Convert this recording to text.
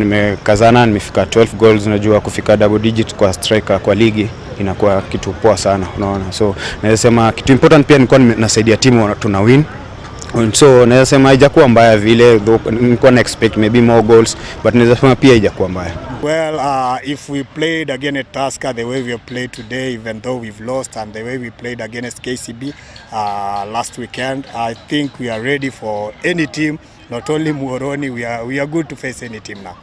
Nimekazana, nimefika 12 goals. Unajua kufika double digit kwa striker kwa ligi inakuwa kitu poa sana, unaona. So naweza sema kitu important pia nilikuwa nasaidia timu tuna win, so naweza sema haijakuwa mbaya vile, though nilikuwa na expect maybe more goals, but naweza sema pia haijakuwa mbaya. Well, if we played against Tusker the way we have played today, even though we've lost, and the way we played against KCB last weekend, I think we are ready for any team, not only Muhoroni. We are good to face any team now.